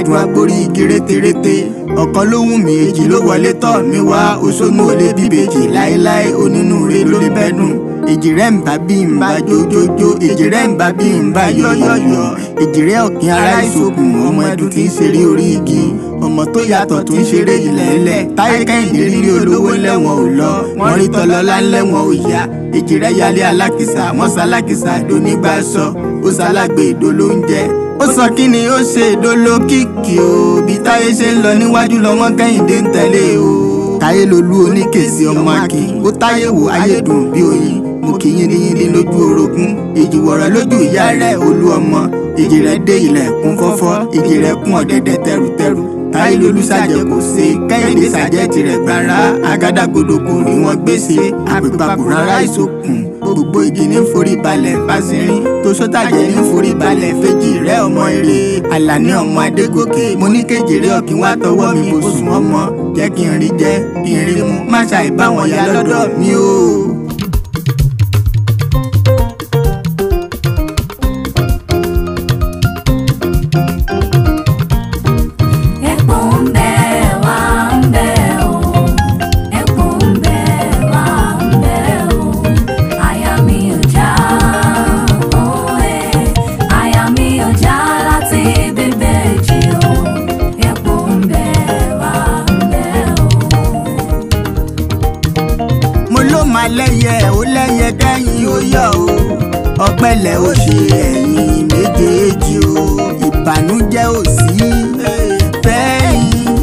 Ẹ̀dùn agbórí igi rétérété. Ọ̀kan ló wù mí, èjì ló wọlé tọ̀ mí wá. Òṣónú ò lè bíbejì láéláé, onínúure ló lè bẹ́dùn. Èjì rẹ̀ ń bá bí ń bá jójójó, èjì rẹ̀ ń bá bí ń bá yọ́yọ́yọ́. Èjì rẹ̀ ọ̀kín ara ìṣògùn, ọmọ ẹdun tí ń ṣeré orí igi. Ọmọ tó yàtọ̀ tó ń ṣeré ilẹ̀ẹ́lẹ̀. Táyé Kẹ́hìndé rírí olówó lẹ́wọ̀n ò lọ, wọ́n rí tọlọ́lá lẹ́wọ̀n ò yá. Èjì rẹ̀ yálé alákìsà, wọ́n ṣalákìsà donígbà sọ, ó ṣalágbè èdò ló ń jẹ. Ó sọ kí ni ó ṣe èdò lókìkí o, bí Táyé ṣe ń lọ níwájú lọ́wọ́ Kẹ́hìndé ń tẹ̀lé o. Táyé lolú oníkèsí ọmọ akin, ó táyé wò ayé dùn bí oyin. Mo kì í yínríyínrí lójú orogún, èjì wọ̀rọ̀ lójú ìyá rẹ̀ olú ọmọ. Èjì rẹ̀ dé ilẹ̀kùn fọ́fọ́, èjì rẹ̀ kún ọ̀dẹ̀dẹ̀ tẹrùtẹrù. Táyé lolú ṣàjẹ́ kò ṣe, Kẹ́hìndé ṣàjẹ́ tirẹ̀ gbàrà. Àgádágodo kò rí wọn gbèsè, àpèpàkò rárá ìṣòkùn. Gbogbo igi ní forí balẹ̀ fásirín, toṣótàjẹ́ ní forí balẹ̀ fèjì rẹ̀ ọmọ ire. Àlàní ọmọ Adégòkè, mo ní kejì rẹ̀ ọ̀kín wá tọwọ́ mi bó sùn ọmọ. Jẹ́ kí n rí jẹ, kí n rí mu, má ṣàì bá wọn yà lọ́dọ̀ mi o. Epo ń bẹ wá ń bẹ o, epo ń bẹ wá ń bẹ o, àyà mi ò já òwe, àyà mi ò já láti bíbèjì o, epo ń bẹ wá ń bẹ o. Mo ló máa lẹ́yẹ ó lẹ́yẹ kẹ́yìn ó yọ̀ o, ọpẹ́lẹ̀ ó ṣe ẹ̀yìn méjèèjì o, ìbànújẹ́ ò sí fẹ́yìn,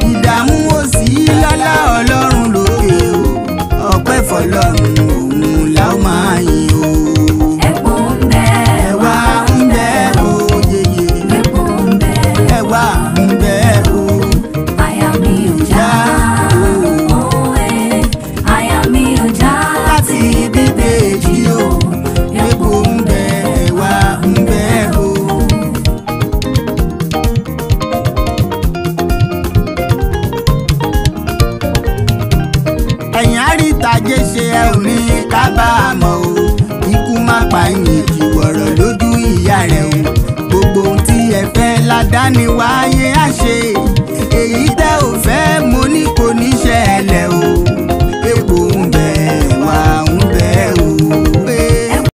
ìdààmú ò sí lọ́lá Ọlọ́run lókè o, ọpẹ́ fọlọ́run òun la ó máa yìn o. Epo ń bẹ Ẹ̀wà ń bẹ o yeye, epo ń bẹ, ẹ̀wà ń bẹ o. Àyà mi ò já òwe, àyà mi ò já láti bíbèjì o, Epo ń bẹ, ẹ̀wà ń bẹ o. Ẹ̀yìn àrítàjẹ́ ṣe ẹ ò ní kábàámọ̀ o, ikú má pa yín jìwọ̀rọ̀ lójú ìyá rẹ̀ o. Gbogbo ohun tí ẹ fẹ́ ládàáni wáyé á ṣe.